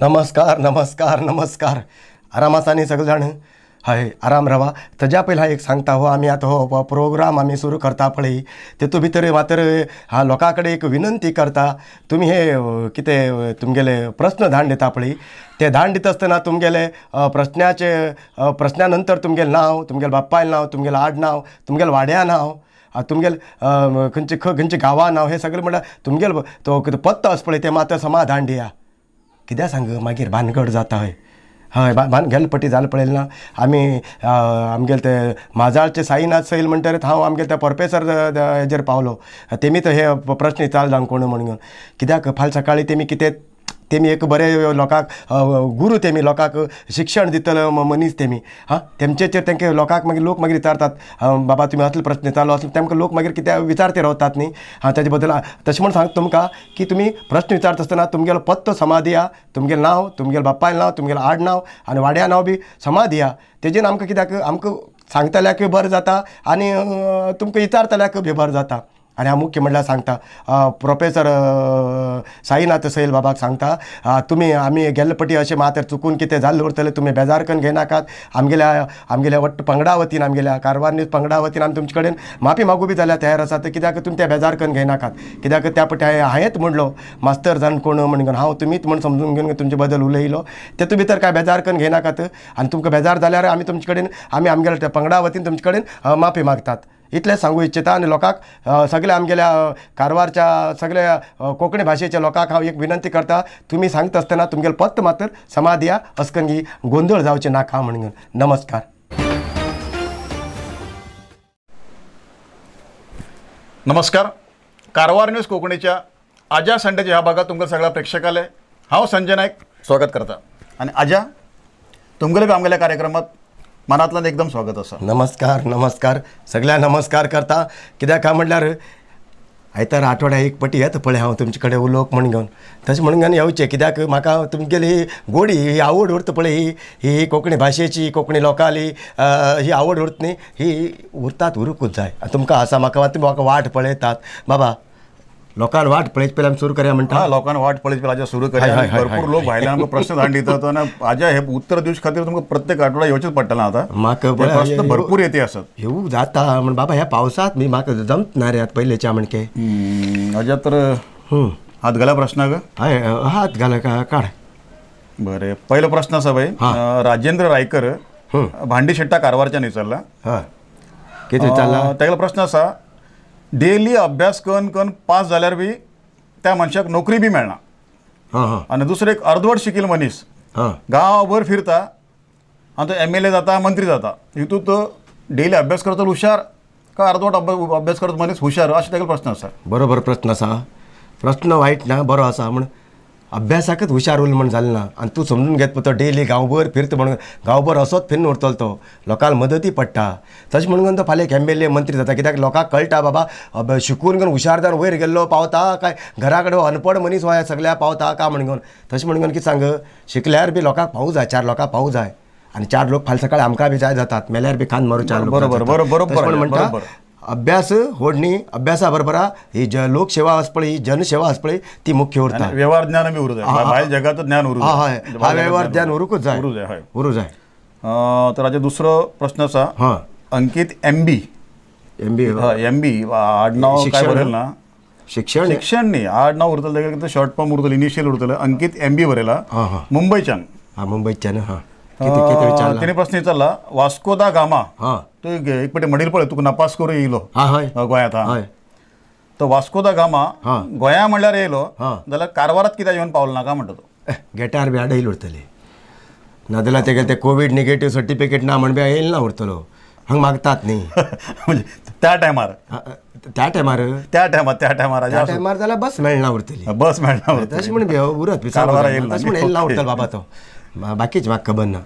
नमस्कार नमस्कार नमस्कार. आराम आसा न्ही सगळे जाण? हय, आराम रावा. ताज्या पयलीं हांव एक सांगता, हो आमी आतां हो प्रोग्राम आमी सुरू करता पळय, तेतू भितर मात्र हा लोकां कडेन एक विनंती करता, तुमी हे कितें तुमगेले प्रस्न धाडून दिता पळय, ते धाडून दिता आसतना तुमगेले प्रस्नाचे प्रस्ना नंतर तुमगेलें नांव, तुमगेलें बापायलें नांव, तुमगेलें आडनांव, तुमगेलें वाड्या नांव, तुमगेलें खंयचे खंयच्या गांवा नांव, हें सगळें म्हणल्यार तुमगेलो तो पत्तो आसा पळय तें मात्र समा धाडून दिया. कित्याक सांग मागीर भानगड जाता. हय हय, भान गेले पटी जालें पळयलें ना आमी आमगेले ते माजाळचे साईनाथ सैल म्हणटरीत हांव आमगेले ते प्रोफेसर हेजेर पावलो. तेमी तर हे प्रश्न विचारले जावन कोण म्हणून, कित्याक फाल्यां सकाळीं तेमी कितें तेमी एक बरे लोकांक गुरू, तेमी लोकांक शिक्षण दितले मनीस तेमी. हां, तेमचेचेर तेंके लोकांक मागीर लोक मागीर विचारतात, बाबा तुमी असले प्रस्न विचारलो असले, तेमकां लोक मागीर कितें विचारते रावतात न्ही. हां, ताजे बद्दल तशें म्हूण सांगता तुमकां की तुमी प्रस्न विचारता आसतना तुमगेलो पत्तो समा दिया, तुमगेलें नांव, तुमगेलें बापायलें नांव, तुमगेलें आडनांव आनी वाड्या नांव बी समा दिया. तेजेन आमकां कित्याक आमकां सांगतल्याकूय बरें जाता आनी तुमकां विचारतल्याकूय बी बरें जाता. आनी हांव मुख्य म्हणल्यार सांगता प्रोफेसर साईनाथ सैल बाबाक सांगता, तुमी आमी गेल्ले पटी अशें मात्र चुकून कितें जाल्लें उरतलें तुमी बेजार करून घेयनाकात. आमगेल्या आमगेल्या वट्ट पंगडा वतीन, आमगेल्या कारवार न्यूज पंगडा वतीन आमी तुमचे कडेन माफी मागू बी जाल्यार तयार आसात. कित्याक तुमी ते बेजार करून घेयनाकात, कित्याक त्या पटी हांवेंच म्हणलो मास्तर जाण कोण म्हणून, हांव तुमीच म्हण समजून घेवन तुमचे बद्दल उलयलो, तेतूं भितर कांय बेजार करून घेयनाकात. आनी तुमकां बेजार जाल्यार आमी तुमचे कडेन आमी आमगेल्या त्या पंगडा वतीन तुमचे कडेन माफी मागतात. इतलें सांगू इच्छिता. आनी लोकांक सगळ्या आमगेल्या कारवारच्या सगळ्या कोंकणी भाशेच्या लोकांक हांव एक विनंती करता, तुमी सांगता आसतना तुमगेलो पत्तो मात्र समा दिया, अशें करून गोंदळ जावचें नाका म्हणून. नमस्कार. नमस्कार. कारवार न्यूज कोंकणीच्या आजा संडेच्या ह्या भागात तुमकां सगळ्या प्रेक्षकाले हांव संजय नायक स्वागत करता. आनी आजा तुमगेले बी आमगेल्या कार्यक्रमात मनांतल्यान एकदम स्वागत आसा. नमस्कार नमस्कार, सगळ्या नमस्कार करता. कित्याक काय म्हणल्यार आयतार आठवड्या एक पटी येता पळय हांव तुमचे कडेन उलोवंक म्हण घेवन, तशें म्हणून घेवन येवचें, कित्याक म्हाका तुमगेली ही गोडी ही आवड उरता पळय, ही ही कोंकणी भाशेची कोंकणी लोकांली ही आवड उरता न्ही, ही उरतात उरूंकूच जाय. तुमकां आसा, म्हाका तुमी म्हाका वाट पळयतात बाबा, लोकांक वाट पळयत पयलीं आमी सुरू करया म्हणटा. लोकांक वाट पळयत पयलीं आजा सुरू करया. भरपूर लोक भायल्यान आमकां प्रश्न धाडून दितात आनी आजा हे उत्तर दिवचे खातीर तुमकां प्रत्येक आठवडा येवचेंच पडटलें. आतां म्हाका प्रश्न भरपूर येते आसत, येवूंक जाता म्हण बाबा ह्या पावसांत मी म्हाका जमत ना रे आतां पयलींच्या म्हणके. आजा तर हात घाला प्रश्नाक. हय, हात घाला काड. बरें, पयलो प्रश्न आसा बाय, राजेंद्र रायकर भांडी शेट्टा कारवारच्यान विचारला. हय, कितें विचारला? तेगेलो प्रश्न आसा, डेली अभ्यास करून करून पास जाल्यार बी त्या मनशाक नोकरी बी मेळना, आनी दुसरें एक अर्दवट शिकील मनीस गांवभर फिरता आनी तो MLA जाता, मंत्री जाता. हितूंत डेली अभ्यास करतलो हुशार काय अर्दवट अभ्यास करत मनीस हुशार, अशें तेगेलो प्रश्न आसा. बरोबर प्रश्न आसा. प्रश्न वायट ना, बरो आसा. म्हण अभ्यासाकच हुशार उरलो म्हण जालें ना. आनी तूं समजून घेत तो डेली गांवभर फिरता म्हणून गांवभर असोच फिरून उरतलो, तो लोकांक मदती पडटा. तशें म्हणून तो फाल्यां एक MLA मंत्री जाता, कित्याक लोकांक कळटा बाबा शिकून घेवन हुशार जावन वयर गेल्लो पावता काय घरा कडेन अनपड मनीस हो सगळ्या पावता काय म्हणून. तशें म्हणून कितें सांग, शिकल्यार बी लोकांक पावूं जाय, चार लोकांक पावूं जाय. आनी चार लोक फाल्यां सकाळी आमकां बी जाय जातात, मेल्यार बी खान मारू चार लोक. बरोबर बरोबर म्हणटा अभ्यास व्हड न्ही, अभ्यासा बरोबर ही लोकसेवा आसा पळय, ही जनसेवा आसा पळय, ती मुख्य उरता. वेव्हार ज्ञान बी उरूं जाय, भायल जगाचो ज्ञान उरूं जाय. हय, वेव्हार ज्ञान उरूंकूच जाय, उरूं जाय. हय, उरूं जाय. तर हाचो दुसरो प्रश्न आसा, अंकीत MB MB आडनांव काय बरयलें ना, शिक्षण शिक्षण न्ही आडनांव उरतलें, तेका शॉर्ट फॉर्म उरतलें, इनिशियल उरतलें. अंकीत MB बरयला, मुंबयच्यान. हां, मुंबयच्यान. हां, तेणे प्रश्न विचारला, वास्को दा गामा तूं एक पटी म्हणील पळय तुका नपास करून येयलो गोंयांत. हय, तो वास्को दा गामा गोंया म्हणल्यार येयलो जाल्यार कारवारात कित्याक येवन पावलो ना काय म्हणटा तो. गेटार बी आडयल उरतले, नाजाल्यार तेगेले ते कोवीड निगेटीव सर्टिफिकेट ना म्हण बी येयल ना उरतलो, हांगा मागतात न्ही. म्हणजे त्या टायमार त्या टायमार त्या टायमार त्या टायमार त्या टायमार जाल्यार बस मेळना उरतली, बस मेळना तशें म्हण बी उरत तशें म्हण येयल ना उरतलो बाबा तो, बाकीच म्हाका खबर ना.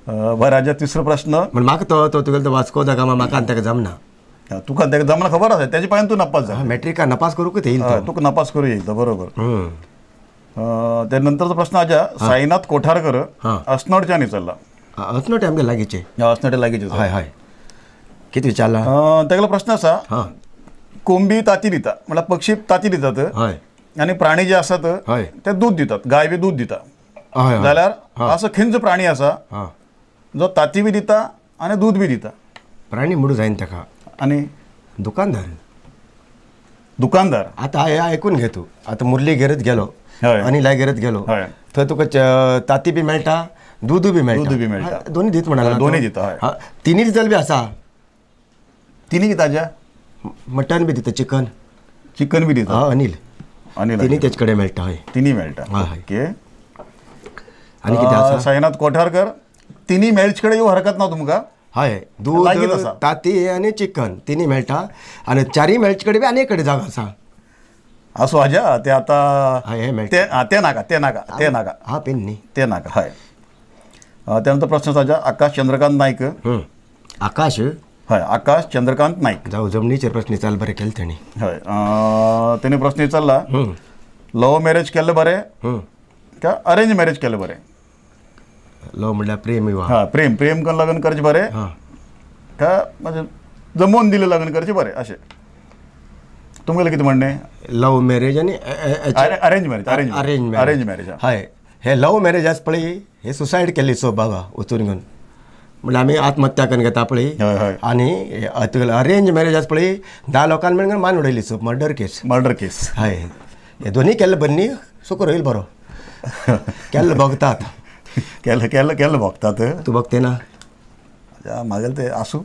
बरें आजा तिसरो प्रश्न म्हण म्हाका तो तो तुगेलो तो वास्को दा गामा म्हाका आनी ताका जमना. तुका ताका जमना खबर आसा, तेजे पासून तूं नपास जा, मॅट्रिका नपास करूंकच येईल, तुका नपास करूं येईल. बरोबर. त्या नंतरचो प्रश्न आजा साईनाथ कोठारकर असनोडच्यान विचारला. असनोटे आमगे लागींचे, असनोटे लागींचे. हय हय, कितें विचारला? तेगेलो प्रश्न आसा, कोंबी ताती दिता म्हळ्यार पक्षी ताती दितात, हय, आनी प्राणी जे आसात ते दूध दितात, गाय बी दूध दिता. जाल्यार असो खंयचो प्राणी आसा जो ताती बी दिता आनी दूद बी दिता? प्राणी म्हणू जायना ताका. आनी दुकानदार. दुकानदार आतां हें आयकून घे तूं. आतां मुरली घेरत गेलो, अनिला घेरत गेलो, थंय तुका ताती बी मेळटा, दूद बी मेळटा. दूद बी मेळटा, दोन्ही दीत म्हणा. दोन्ही दिता. तिन्ही दितले बी आसा. तिन्ही कित्याच्या? मटन बी दिता, चिकन. चिकन बी दिता. अनिल अनिल तिन्ही तेच कडेन मेळटा. हय, तिन्ही मेळटा. ओके. आनी कितें आसा? साईनाथ कोठारकर, तिन्ही मेळचे कडेन येवं हरकत ना तुमकां. हय, दूद, ताती आनी चिकन तिन्ही मेळटा. आनी चारय मेळचे कडेन बी आनी एक कडेन जागो आसा. आसूं आज्या, ते आतां ते नाका, ते नाका, ते नाका. हा पेन न्ही, ते नाका. हय. त्यानंतर प्रश्न आसा आकाश चंद्रकांत नायक. आकाश? हय, आकाश चंद्रकांत नायक. जावं, जमनीचेर प्रश्न विचारला बरें केलें तेणी. हय, तेणी प्रश्न विचारला, लव मॅरेज केल्लें बरें काय अरेंज मॅरेज केल्लें बरें? लव म्हणल्यार प्रेम विवाह. हां, प्रेम प्रेम करून लग्न करचें बरें काय म्हणजे जमोवन दिलें लग्न करचें बरें अशें तुमगेलें कितें म्हणणें? लव मॅरेज आनी arrange marriage. Arrange arrange marriage. हय, हे लव मॅरेज आसा पळय, हे सुसायड केल्ली सो बाबा वचून घेवन, म्हणल्यार आमी आत्महत्या करून घेता पळय. आनी अरेंज मॅरेज आसा पळय, 10 लोकांक मेळून मान उडयली सो, मर्डर केस. Murder case. हय, हे दोन्ही केल्ले बरें न्ही, सुकर होईल बरो. केल्ले भोगतात. केल्ले केल्ले केल्ले भोगतात. तूं भोगते ना? मागेल ते आसूं.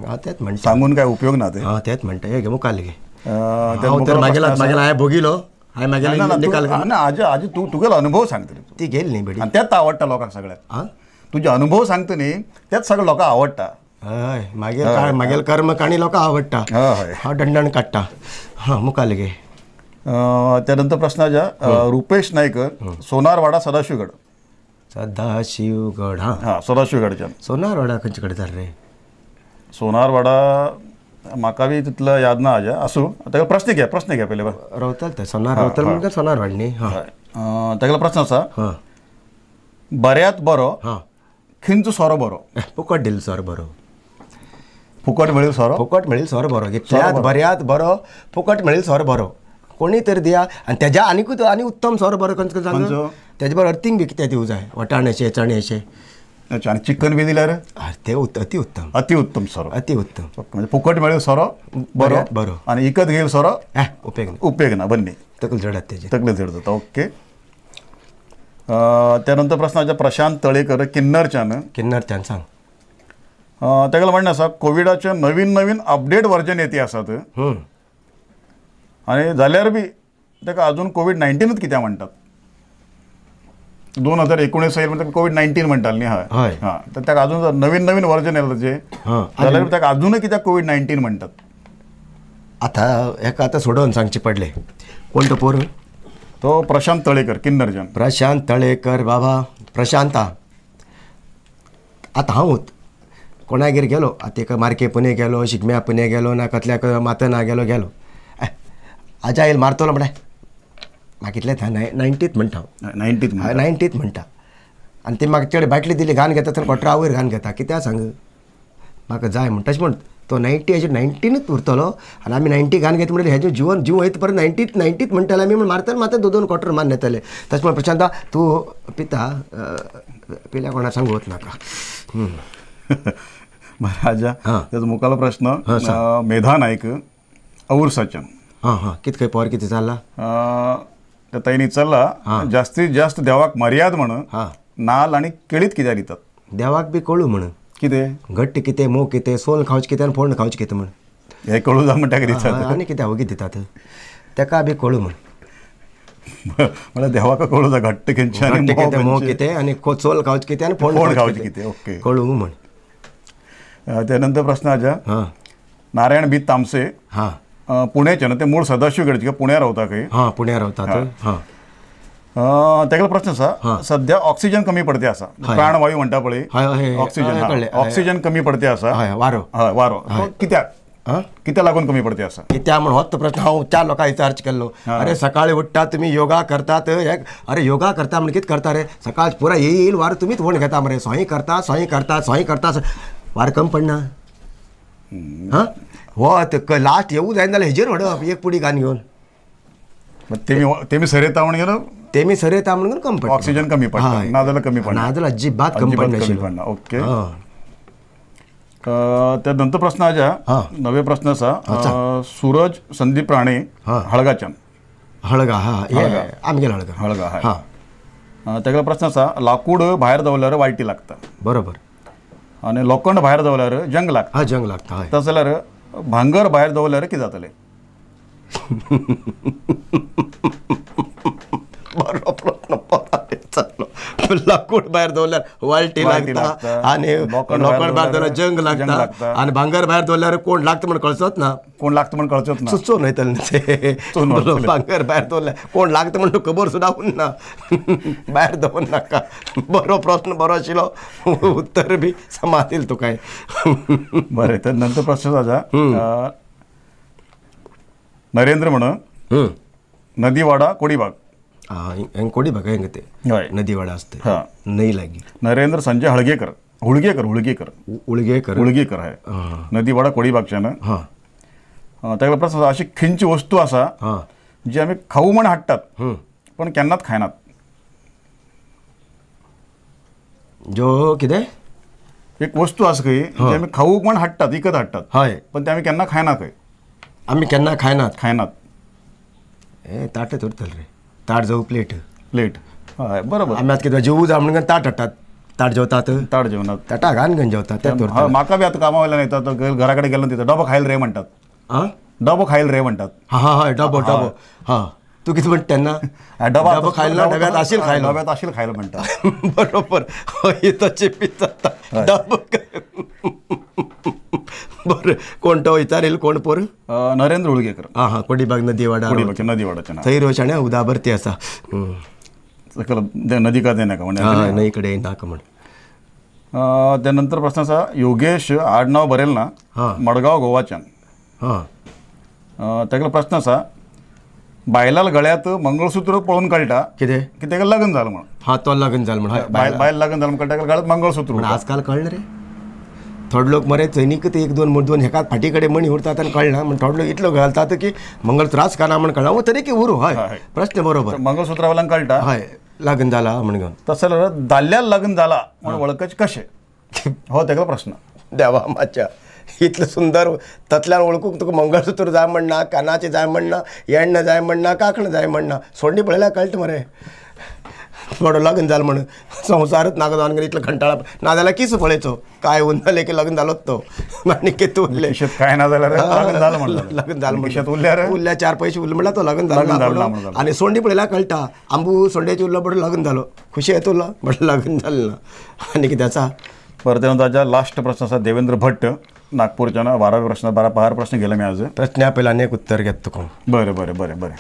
हां, तेंच म्हणटा. सांगून काय उपयोग ना ते. हां, तेंच म्हणटा. हे घे मुखार घे. हांव तर मागेला मागेला हांवें भोगिलो. हांवें मागेला निकाल. ना आजी आजी तूं तुगेलो अनुभव सांगतली. ती गेली न्ही बेडी. आनी तेंच आवडटा लोकांक सगळ्याक. आं, तुजे अनुभव सांगता न्ही, तेच सगळे लोकांक आवडटा. हय, मागीर मागेल कर्म काणी लोकांक आवडटा. हय, हांव दंडण काडटा. हां, मुखार घे. त्यानंतर प्रश्न आसा रुपेश नायक, सोनारवाडा सदाशिवगड. सदाशिवगड. हां हां, सदाशिवगडच्यान. सोनारवाडा खंयचे कडेन जालें रे? सोनारवाडा म्हाका बी तितलो याद ना आज्या. आसूं, ताका प्रश्न घे, प्रश्न घे पयलीं. रावताल ते सोनार रावताल म्हणजे सोनारवाड न्ही. हय, तागेलो प्रश्न आसा, बऱ्यात बरो खंयचो सोरो बरो? फुकट दिल सोरो बरो. फुकट मेळील सोरो? फुकट मेळील सोरो बरो. कितल्यात बऱ्यात बरो फुकट मेळील सोरो बरो. कोणी तरी दिया. आनी तेज्या आनीकूच आनी उत्तम सोरो बरो खंयचो सांग? तेजे बरोबर अर्थिंग बी कितें दिवं जाय, वटाणेशे चणेशे. अच्छा, आनी चिकन बी दिल्यार? ते अति उत्तम. अति उत्तम सोरो. अति उत्तम. म्हणजे फुकट मेळील सोरो बरो बरो आनी इकत घेईल सोरो उपेग ना. उपेग ना, बंदी. तकली जड तेजी. तकली जड जाता. ओके. त्यानंतर प्रश्न आसा प्रशांत तळेकर, किन्नरच्यान. किन्नरच्यान सांग. तागेलें म्हणणें आसा, कोविडाचे नवीन नवीन अपडेट वर्जन येते आसात आनी जाल्यार बी ताका अजून कोवीड 19च कित्याक म्हणटात? 2019 येयल म्हणटा कोवीड 19 म्हणटाले न्ही. हय, हां, तर ताका अजून नवीन नवीन वर्जन येयला ताजें, जाल्यार ताका अजूनय कित्याक कोवीड 19 म्हणटात? आतां हेका आतां सोडोवन सांगचें पडलें. कोण तो पोर? तो प्रशांत तळेकर, किन्नरच्यान. प्रशांत तळेकर बाबा, प्रशांता. आतां हांवूच कोणागेर गेलो, आतां एका मार्के पुणे गेलो, शिगम्या पुणे गेलो, ना कसल्याक मातना गेलो गेलो, आजा येयल मारतलो म्हळ्यार म्हाका कितलें 90th म्हणटा हांव. 90th? 90th म्हणटा. आनी ती म्हाका चड बाटली दिली, घान घेता तर कोटरा वयर घान घेता. कित्याक सांग म्हाका जाय म्हण. तशें म्हण तो 90 हेजे 19च उरतलो आनी आमी 90 घान घेता म्हणल्यार हेजें जिवन जीव वयता परत 90th 90th म्हणटाले आमी. म्हण मारतले मारता 2-2 क्वॉर्टर मारून येतले. तशें म्हण प्रशांता तूं पिता पिल्या कोणा सांगूत नाका. बरें आज्या, तेजो मुखालो प्रश्न मेधा नायक, औरसाच्यान. हां हां, कितें खंय पोर कितें चल्ला? तांणी चल्ला, जास्तीत जास्त देवाक मर्याद म्हणून नाल आनी केळीत कित्याक दितात? देवाक बी कळू म्हणून कितें घट्ट कितें, मोव कितें, सोल खावचें कितें आनी फोण्ण खावचें कितें म्हण. हें कळू जाय म्हणटा कितें दितात? आनी कितें वगी दितात तेका बी कळू म्हण. म्हळ्यार देवाक कळू जाय घट्ट खंयचें आनी कितें, मोव कितें आनी सोल खावचें कितें आनी फोण्ण खावचें कितें. ओके, कळू म्हण. त्यानंतर प्रश्न आज्या नारायण बी तामसे, हां, पुण्याचे ना ते, मूळ सदाशिवगडचे, पुण्या रावता खंय. हां, पुण्या रावतात. हां, तागेलो प्रश्न आसा, सद्या ऑक्सिजन कमी पडते आसा, प्राणवायू म्हणटा पळय, ऑक्सिजन, ऑक्सिजन कमी पडते आसा, वारो, हय वारो, कित्याक कित्याक लागून कमी पडते आसा? कित्याक म्हण होच प्रश्न हांव 4 लोकांक विचारच केल्लो. अरे सकाळी उठ्ठा तुमी योगा करतात, अरे योगा करता म्हण कितें करता रे? सकाळ पुरा येईल वारो तुमीच वण घेता मरे, सोयी करता सोयी करता सोयी करता, वार कम पडना. हां, हो लास्ट येवूं जायना जाल्यार हेजेर व्हडप एक पुडी घान घेवन तेमी सरेता म्हण गेलो तेमी सर येता म्हणून कमी पडटा, ऑक्सिजन कमी पडटा, नाजाल्यार कमी पडटा, नाजाल्यार अजिबात कमी पडना. ओके. त्या नंतर प्रश्न आजा, नवे प्रश्न आसा सूरज संदीप राणे हळगाच्यान. हळगा, हा आमगेलो हळगा. हळगा, हा. तेगेलो प्रश्न आसा लाकूड भायर दवरल्यार वाळटी लागता, बरोबर, आनी लोखंड भायर दवरल्यार जंग लागता, हा जंग लागता, तशें जाल्यार भांगर भायर दवरल्यार कितें जातलें? बरो प्रश्न. लाकूड भायर दवरल्यार वाळटी लागता आनी लोखंड भायर दवरल्यार जंग लागता आनी भांगर भायर दवरल्यार कोण लागता म्हण कळचोच ना, कोण लागता म्हण कळचोच ना, सुचोवन वयतलें. भांगर भायर दवरल्यार कोण लागता म्हण खबर सुद्दां उरना, भायर दवर नाका. बरो प्रश्न, बरो आशिल्लो, उत्तर बी समा दिल तुका. बरें, तर नंतर प्रश्न आसा नरेंद्र म्हणून नदीवाडा कोडीबाग. कोडीबाग हेंग ते नदीवाडा असते नाही लागी. नरेंद्र संजय हळगेकर, हुळगेकर, हुळगेकर, उळगेकर, हुळगेकर आहे, नदीवाडा कोडीबागच्यान. ताका प्रश्न अशी खंयची वस्तू आसा जी आमी खाऊ म्हण हाडटात पण केन्नाच खायनात? जो कितें एक वस्तू आसा खंय जी आमी खाऊ म्हण हाडटात, विकत हाडटात, हय, पण ते आमी केन्ना खायना खंय? आमी केन्ना खायनात? खायनात. ए ताटच उरतलें रे, ताट जावं प्लेट. प्लेट, हय बरोबर. आमी आतां कितें जेवू जाय म्हणून ताट हाडटात, ताट जेवतात, ताट जेवणात, ताटा घान घेवन जेवतात. म्हाका बी आतां कामा वयल्यान येता घरा कडेन गेलो तिथं डबो खायल रे म्हणटात. आं, डबो खायल रे म्हणटात. हां हां हय, डबो डबो. हां, तूं कितें म्हणटा तेन्ना? डबो खायल ना, डब्यांत आशील खायल, डब्यांत आशील खायल म्हणटात. बरोबर, हय तशें बी जाता. डबो बरें, कोण तो विचारील? कोण पोर? नरेंद्र हुळगेकर. हां हां, कोडीबाग नदीवाडा, कोडीबाग नदीवाडाचे नांव. थंय रोशाणे उदाबर्ती आसा, नदी का नाका म्हणजे न्हंय कडेन नाका म्हण. त्यानंतर प्रश्न आसा योगेश आडनांव बरयल ना, मडगांव गोवाच्यान. हां, ताका प्रश्न आसा बायलाल गळ्यात मंगळसूत्र पळोवन कळटा कितें की ताका लग्न जालें म्हणून. हां, तो लग्न जालें म्हणून, बायल लग्न जालें म्हणून कळटा गळ्यात मंगळसूत्र. आजकाल कळना रे, थोडे लोक मरे चैनीक ते एक दोन दोन हेका फाटी कडेन मणी उरतात आनी कळना म्हण थोडे लोक इतलो घालतात की मंगळसूत्राच काना म्हण कळना. तरी की उरू. हय, प्रश्न बरोबर. मंगळसूत्रा वयल्यान कळटा हय लग्न जाला म्हण घेवन. तशें जाल्यार दादल्याक लग्न जाला म्हण वळखचें कशें? हो तेगेलो प्रश्न. देवा म्हाज्या, इतलें सुंदर ततल्यान वळखूंक तुका मंगळसूत्र जाय म्हण ना, कानाचें जाय म्हण ना, येण्ण जाय म्हण ना, कांकणां जाय म्हण ना, सोंडी पळयल्यार कळटा मरे थोडो लग्न जालें म्हणून. संवसारच नाका जावन इतलो कंटाळा ना जाल्यार किस पळयचो काय उरलें की लग्न जालोच तो आनी कितें उरलें काय ना जाल्यार लग्न जालें म्हणून, लग्न जालें खिशांत उरल्यार उरल्या चार पयशे उरले म्हणल्यार तो लग्न जालो. आनी सोंडी पळयल्यार कळटा आंबू सोंडेची उरलो बरो लग्न जालो, खुशी येत उरलो बट लग्न जालें ना. आनी कितें आसा? परत ताच्या लास्ट प्रश्न आसा देवेंद्र भट्ट नागपूरच्यान. 12 प्रश्न, 12 प्रश्न घेले मी आज. प्रश्ना पयलीं आनी एक उत्तर घेता तुका. बरें बरें बरें बरें,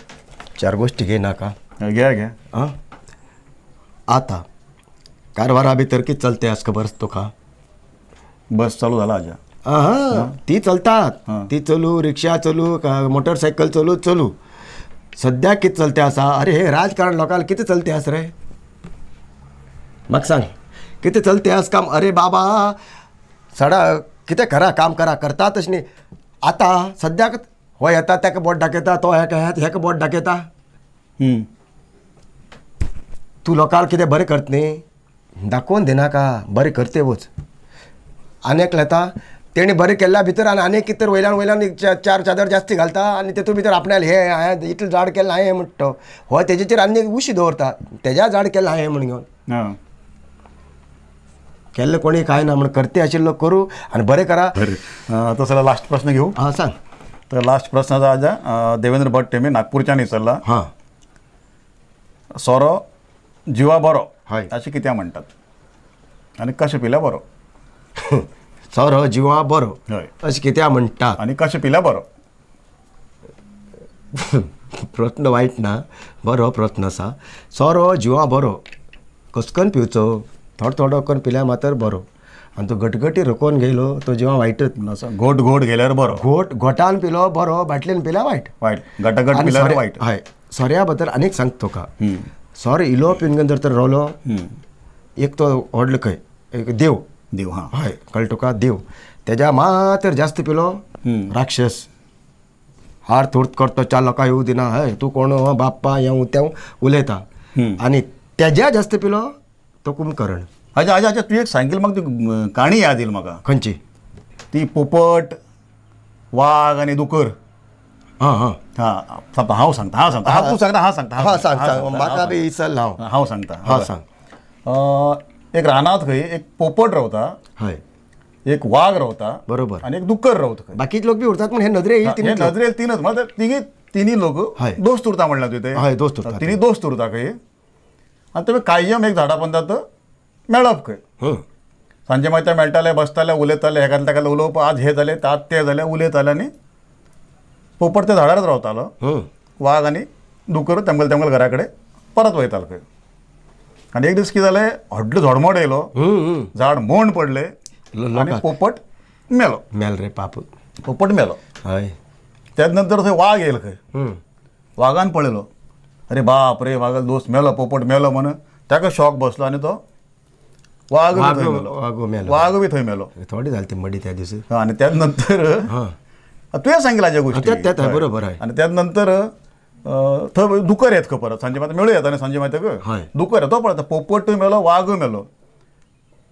चार गोश्टी घे नाका? घे घे. आं, आता कारवारा भितर कितें चलते आज खबर तुका? बस चालू जाला आजा. हां, ती चलतात, ती चलू, रिक्षा चलू, मोटरसायकल चलू चलू. सद्याक कितें चलते आसा? अरे हे राजकारण लोकांक कितें चलते आसा रे, म्हाका सांग कितें चलते आस काम? अरे बाबा सडा कितें करा काम करा करता तशें न्ही. आतां सद्याक हो येता ताका बोट दाखयता, तो हेका हेका बोट दाखयता. तूं लोकांक कितें बरें करता न्ही, दाखोवन दिनाका, बरें करते वच. आनी एकलो येता तेणें बरें केल्ल्या भितर आनी आनी कितें तर वयल्यान वयल्यान चार चादर जास्ती घालता आनी तेतून भितर आपणाले हें हांवें इतलें झाड केल्लें हांवें म्हणटा तो, हो तेजेचेर आनी उशी दवरता तेज्या झाड केल्लें हांवें म्हण घेवन. केल्लें कोणी कांय ना म्हण करते आशिल्लो करूं आनी बरें करा. तसो लास्ट प्रश्न घेवं? हां सांग. तर लास्ट प्रश्न आसा आजा देवेंद्र भट्ट मी नागपूरच्यान विचारला. हां, सोरो जिवा बरो हय अशें कित्याक म्हणटात आनी कशें पिल्यार बरो? सोरो जिवा बरो हय अशें कित्याक म्हणटात आनी कशें पिल्यार बरो? प्रश्न वायट ना, बरो प्रश्न आसा. सोरो जिवा बरो कसकन पिवचो, थोडो थोडो करून पिल्यार मात्र बरो, आनी तो गटगटी रकोवन घेयलो तो जिवा वायटच. घोट घोट घेल्यार बरो, घोट घोटान पिलो बरो, बाटलेन पिल्यार वायट, वायट गटागट पिल्यार वायट. हय, सोऱ्या बद्दल आनीक सांगता तुका. सोरो इलो पिवन जर तर रोलो एक तो व्हडलो खंय एक देव देव, हां हय कळटा तुका, देव तेज्या मात्र जास्त पिलो राक्षस, हार थोड करतो, चार लोकां येवं दिना, हय तूं कोण बाप्पा येवं तें उलयता. आनी तेज्या जास्त पिलो तो कुंभकर्ण. अच्छा अच्छा अच्छा, तूं एक सांगील म्हाका ती काणी याद येईल म्हाका. खंयची? ती पोपट, वाग आनी दुकर. हां हां हां, हांव सांगता, हांव सांगता, तूं सांगता, हांव सांगता. हां सांग सांग, म्हाका बी इसरला हांव. हांव सांगता. हां सांग. एक रानांत खंय एक पोपट रावता, हय, एक वाग रावता, बरोबर, आनी एक दुकर रावता. बाकीचे लोक बी उरतात, पूण हे नदरे येईल हे नदरे येईल तीनच. म्हळ्यार तिगी तिनी लोक दोस्त उरता म्हणला तुवें ते. हय, दोस्त उरता, तिनी दोस्त उरता खंय. आनी तुमी कायम एक झाडा पोंदा मेळप खंय. सांजे मागीर ते मेळटाले, बसताले, उलयताले, हेका ताका उलोवप, आज हें जालें, आज तें जालें, उलयताले. आनी पोपट त्या झाडारच रावतालो, वाग आनी दुकर तेमगेले तेमगेले घरा कडेन परत वयतालो खंय. आनी एक दीस कितें जालें, व्हडलो झोडमोड येयलो, झाड मोंड पडलें आनी पोपट मेलो. मेल रे पाप, पोपट मेलो. हय. त्याच नंतर थंय वाग येयलो खंय. वागान पळयलो, अरे बाप रे, वागालो दोस्त मेलो, पोपट मेलो म्हणून ताका शॉक बसलो आनी तो वाग मेलो, वाग बी थंय मेलो. थोडी जाली ती मडी त्या दिसा. आनी त्याच नंतर तुवें सांगिल्लें हाज्या गोश्टी, बरोबर. आनी त्याच नंतर थंय दुकर येत खंय परत सांजे मात मेळूं येता न्ही सांजे मात दुकर तो पळयता, पोपटूय मेलो, वागूय मेलो,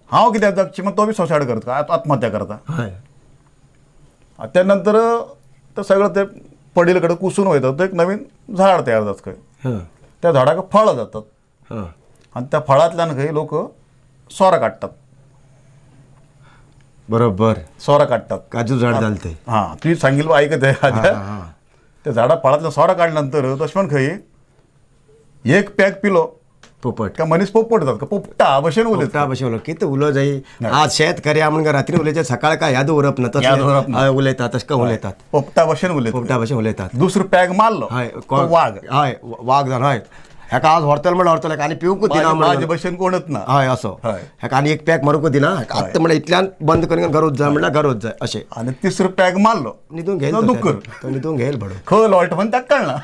हांव कित्याक जगचें, मग तो बी सुसायड करता, आत्महत्या करता. त्या नंतर ते सगळं ते पडिल्ले कडेन कुसून वयता, तो एक नवीन झाड तयार जाता खंय. त्या झाडाक फळां जातात आनी त्या फळांतल्यान खंय लोक सोरो काडटात. बरोबर, सोरो काडटात, काजू झाड जालें तें. हां, तुवें सांगिल्लें आयकत त्या झाडा फळांतल्यान सोरो काडल्या नंतर तशें म्हण खंय एक पॅक पिलो पोपट का मनीस पोपट जाता, पोपटा भशेन उलयता, भशेन उलयता, कितें उलो जाय आज शेत करया म्हणून रात्री उलयचें, सकाळ काय याद उरप ना, तशें उलयतात, तशें उलयतात, पोपटा भशेन उलयतात, पोपटा भशेन उलयतात. दुसरो पॅक मारलो, हय, वाग, हय वाग जावन, हय हेका आज व्हरतलो म्हणल्यार व्हरतलो, आनी पिवंकूच दिना, म्हाजे भशेन कोणच ना, हय असो, हेका आनी एक पॅक मारूंकूच दिना, आतां म्हणल्यार इतल्यान बंद करून घरोच जाय म्हणल्यार घरोच जाय अशें. आनी तिसरो पॅक मारलो, न्हिदूंक घेयल दुकर, तो न्हिदूंक घेयल बडो खंय लोळटा म्हण ताका कळना.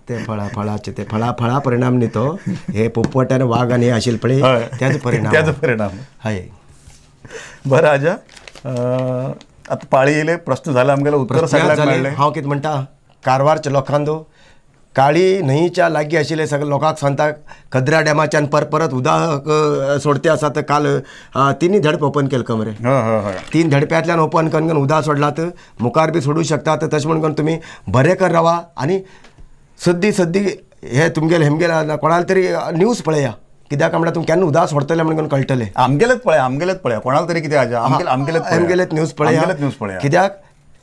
ते फळा फळाचे ते फळा फळा परिणाम न्ही तो, हे पोपट आनी वाग आनी हे आशिल्ले पळय त्याचो परिणाम, त्याचो परिणाम. हय बरें आजा, आतां पाळी येयले, प्रस्न जाले आमगेले, उत्तर सगळ्यांक मेळ्ळें. हांव कितें म्हणटा, कारवारच्या लोकांक काळी न्हंयच्या लागीं आशिल्ले सगळे लोकांक सांगता, खद्रा डॅमाच्यान परत परत उदक सोडते आसा, तर काल तिनूय धडप ओपन केले कमरे, 3 धडप्यांतल्यान ओपन करून उदक सोडलात, मुखार बी सोडूं शकतात. तशें म्हणून तुमी बरें कर रावा आनी सद्दी सद्दी हे तुमगेले हेमगेले कोणाला तरी न्यूज पळया, कित्याक म्हणल्यार तुमकां केन्ना उदक सोडतले म्हणून कळटलें. आमगेलेच पळया, आमगेलेच पळया, कोणाला तरी कितें आजा, आमगेलेच न्यूज पळया, न्यूज पळया, कित्याक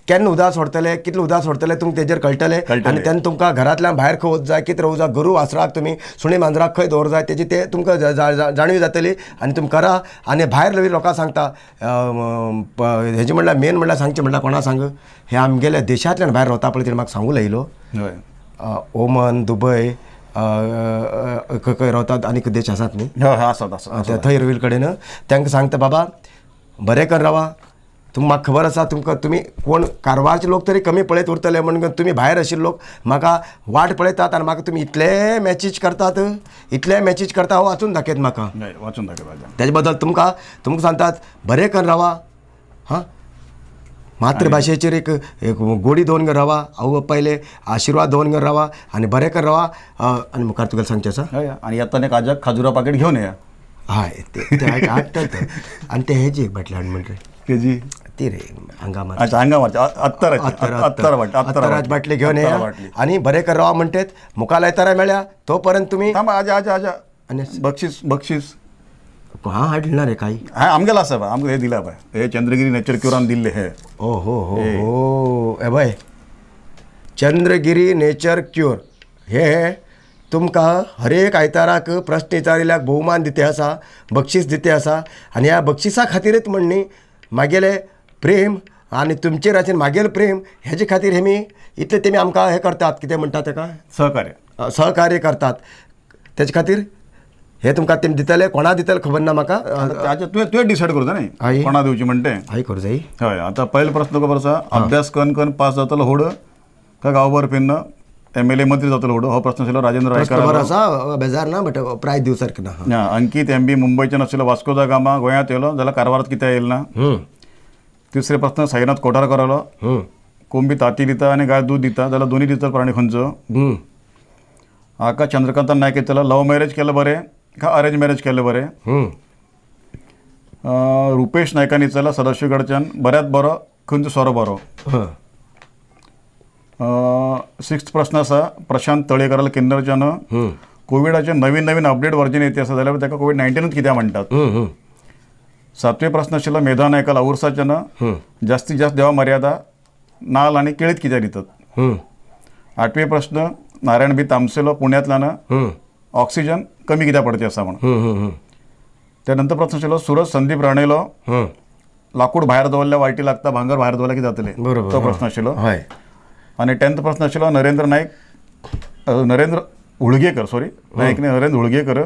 केन्ना उदक सोडतले, कितले उदक सोडतले तुमकां तेजेर कळटलें. आनी तेन्ना तुमकां घरांतल्यान भायर खंय वच जाय, कितें रावूं जाय, गोरू वासराक तुमी सुणी मांजराक खंय दवर जाय तेजी ते तुमकां जाणीव जातली. आनी तुमी करा. आनी भायर लेगीत लोकांक सांगता, हेजें म्हणल्यार मेन म्हणल्यार सांगचें म्हणल्यार कोणा सांग, हे आमगेल्या देशांतल्यान भायर रावता पळय तेणें म्हाका सांगूं लायलो, ओमन, दुबय, खंय खंय रावतात आनी देश आसात न्ही थंय रोयल कडेन, तांकां सांगता बाबा बरें कर रावा, तुमकां म्हाका खबर आसा तुमकां तुमी कोण कारवारचे लोक तरी कमी पळयत उरतले म्हणून तुमी भायर आशिल्ले लोक म्हाका वाट पळयतात आनी म्हाका तुमी इतले मॅचीज करतात, इतले मॅचीज करता, हांव वाचून दाखयत म्हाका, वाचून दाखयत. तेजे बद्दल तुमकां तुमकां सांगतात बरें कर रावा, हां मातृभाशेचेर एक एक गोडी दवरून रावा, आवय बापायले आशिर्वाद दवरून रावा आनी बरें कर रावा. आनी मुखार तुका सांगचें आसा. आनी येतना एक आजाक खाजुरा पाकेट घेवन येया. हय ते हाडटा. आनी ते हेजी एक बाटली हाड म्हणटा तेजी ती रे हांगा, अच्छा हांगा अत्तर अत्तराची बाटली घेवन येया आनी बरें कर रावा म्हणटेत. मुखार आयतारा मेळ्या तो पर्यंत तुमी आजा आजा आजा आनी बक्षीस बक्षीस हां हाडलें ना रे काही, हां आमगेलो आसा बाय, आमकां हें दिला बाय, हे चंद्रगिरी नेचर क्युरान दिल्ले हे. ओ हो हो हो, हे बाय चंद्रगिरी नेचर क्युअर हे तुमकां हरेक आयताराक प्रश्न विचारिल्ल्याक भोवमान दिते आसा, बक्षीस दिते आसा. आनी ह्या बक्षिसा खातीरच म्हण न्ही, मागेलें प्रेम आनी तुमचेर आशिल्लें मागेलें प्रेम हेजे खातीर हेमी इतलें तेमी आमकां हें करतात, कितें म्हणटा तेका, सहकार्य, सहकार्य करतात. तेजे खातीर हे तुमकां तेमी दितले, कोणा दितले खबर ना म्हाका. तुवें तुवें डिसायड करता न्ही कोणा दिवची म्हणटे. हय करूं जाय. हय आतां पयलो प्रस्न खबर आसा, अभ्यास कन कन पास जातलो होड काय गांवभर फिन्न एम एल ए मंत्री जातलो होड, हो प्रस्न आशिल्लो राजेंद्र रायकर. बरो आसा, बेजार ना, बट प्रायज दिवं सारकें ना. अंकीत एम बी मुंबयच्यान आशिल्लो वास्को दा गामा गोंयांत येयलो जाल्यार कारवारांत कित्याक येयल ना. तिसरे प्रस्न साईनाथ कोठारकरालो, कोंबी ताती दिता आनी गाय दूद दिता जाल्यार दोनी दिता प्राणी खंयचो. हाका चंद्रकांत नायक येतलो लव्ह मॅरेज केलं बरें का अरेंज मॅरेज केलं बरें. रुपेश नायकान विचारला सदाशिवगडच्यान बऱ्यात बरो खंयचो सोरो बरो. सिक्स्थ प्रश्न आसा प्रशांत तळेकराल किन्नरच्यान कोविडाचे नवीन नवीन अपडेट वर्जन येते आसा जाल्यार ताका कोविड 19 कित्याक म्हणटात. सातवे प्रश्न आशिल्लो मेधा नायकाल औरसाच्यान जास्तीत जास्त देवा मर्यादा नाल आनी केळीत कित्याक दितात. आठवे प्रश्न नारायण बी तामसेलो पुण्यांतल्यान ऑक्सिजन कमी कित्याक पडचे आसा म्हणून. त्यानंतर प्रश्न आशिल्लो सुरज संदीप राणेलो लाकूड भायर दवरल्यार वायटी लागता भांगर भायर दवरल्यार कितें जातलें तो प्रश्न आशिल्लो. आनी टेंथ प्रश्न आशिल्लो नरेंद्र नायक नरेंद्र हुळगेकर सॉरी नायक न्ही नरेंद्र हुळगेकर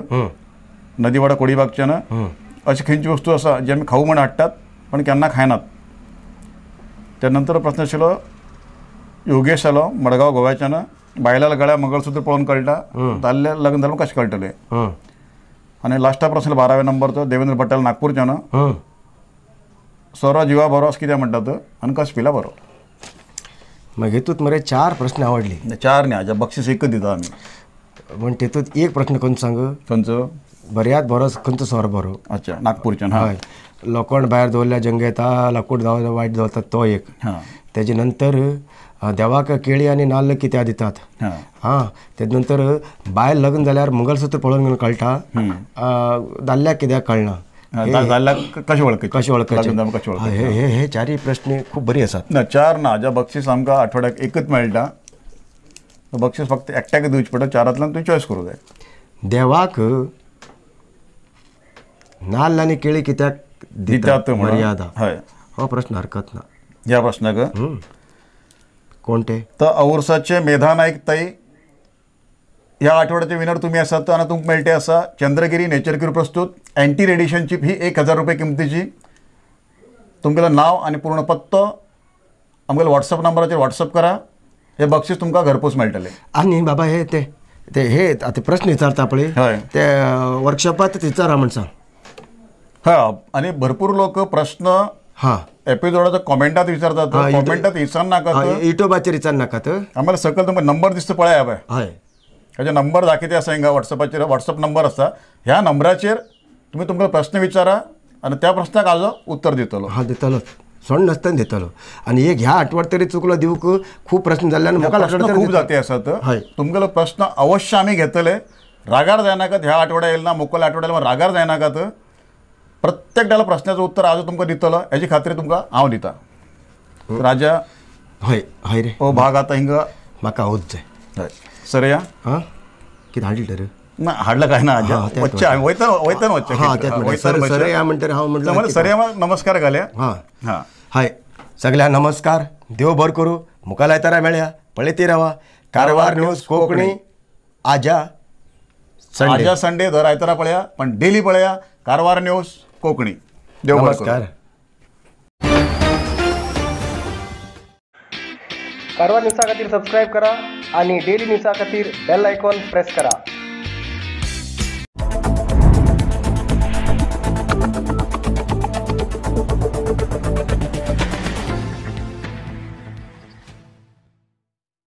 नदीवाडा कोडीबागच्यान अशी खंयची वस्तू आसा जी आमी खाऊ म्हण हाडटात पण केन्ना खायनात. त्यानंतर प्रश्न आशिल्लो योगेश आलो मडगांव गोव्याच्यान बायलां गळ्या मंगळसूत्र पळोवन कळटा दादल्या लग्न जालें कशें कळटलें. आनी लास्टा प्रश्न 12व्या नंबरचो देवेंद्र पटेल नागपूरच्यान सोरो जिवा बरो अशें कित्याक म्हणटात आनी कशें पिला बरो. मागीर हितूंत मरे 4 प्रश्न आवडली. 4 न्ही हाज्या बक्षीस एकच दिता आमी म्हण तेतूंत एक प्रश्न खंयचो सांग खंयचो बऱ्यात बरो खंयचो सोरो बरो. अच्छा नागपूरच्यान. हय लोखंड भायर दवरल्यार जंग येता लाकूड वायट दवरतात तो एक. तेजे नंतर देवाक केळी आनी नाल्ल कित्याक दितात. हां तेजे नंतर बायल लग्न जाल्यार मंगलसूत्र पळोवन कळटा दादल्याक कित्याक कळना दादल्याक कशें वळखचें कशें वळखचें. हे हे चारय प्रश्न खूब बरी आसात. ना 4 ना हाज्या बक्षीस आमकां आठवड्याक एकच मेळटा बक्षीस फक्त एकट्याक दिवचें पडटा 4तांतल्यान तुवें चॉयस करूंक जाय. देवाक नाल्ल आनी केळी कित्याक दितात मर्यादा. हय हो प्रश्न हरकत ना ह्या प्रश्नाक. कोण ते तर औरसाचे मेधा नायक ताई ह्या आठवड्याचे विनर तुमी आसात आनी तुमकां मेळटे आसा चंद्रगिरी नेचर क्यूर प्रस्तुत एंटी रेडिएशन चिप ही 1000 रुपये किमतीची. तुमगेलें नांव आनी पूर्ण पत्तो आमगेल्या वॉट्सअप नंबराचेर वॉट्सअप करा हे बक्षीस तुमकां घरपोच मेळटलें. आनी बाबा हे ते ते हे आतां प्रश्न विचारता पळय ते वर्कशॉपात विचारा म्हण सांग. हय आनी भरपूर लोक प्रश्न हां एपिसोडाच्या कॉमेंटात विचारतात कॉमेंटात विचारनाकात युट्यूबाचेर विचारनाकात. आम्हाला सकयल तुमकां नंबर दिसता पळय पळय हय हेजे नंबर दाखयते आसा हिंगा वॉट्सअपाचेर वॉट्सअप नंबर आसा ह्या नंबराचेर तुमी तुमकां प्रश्न विचारा आनी त्या प्रश्नाक आजो उत्तर दितलो. हां दितलो सोड नासतना दितलो. आनी एक ह्या आठवड्यात तरी चुकलो दिवंक खूब प्रश्न जाल्ल्यान म्हाका खूब जाती आसात. हय तुमगेलो प्रश्न अवश्य आमी घेतले रागार जायनाकात. ह्या आठवड्या येयला ना मुखाल्ल्या आठवड्याला रागार जायनाकात. प्रत्येक प्रश्नाचो उत्तर आज तुमकां दितलो हेजी खात्री तुमकां हांव दिता. राजा हय हय रे हो भाग आतां हिंगा म्हाका आवज जाय. हय सरया हां कितें हाडलें तर ना हाडलं काय ना वच्चे वयतना वयतना वच्चे सरया म्हणटर हांव म्हणलें सरया नमस्कार घाल्या. हां हां हय सगळ्या नमस्कार देव बरो करूं मुखार आयतारा मेळया पळयती रावा कारवार न्यूज कोंकणी आजा संडे. आजा संडे दर आयतारा पळया पण डेली पळया कारवार न्यूज कोंकणी. देव नमस्कार. कारवार न्यूजा खातीर सबस्क्रायब करा आणि डेली न्यूजा खातीर बेल आयकॉन प्रेस करा.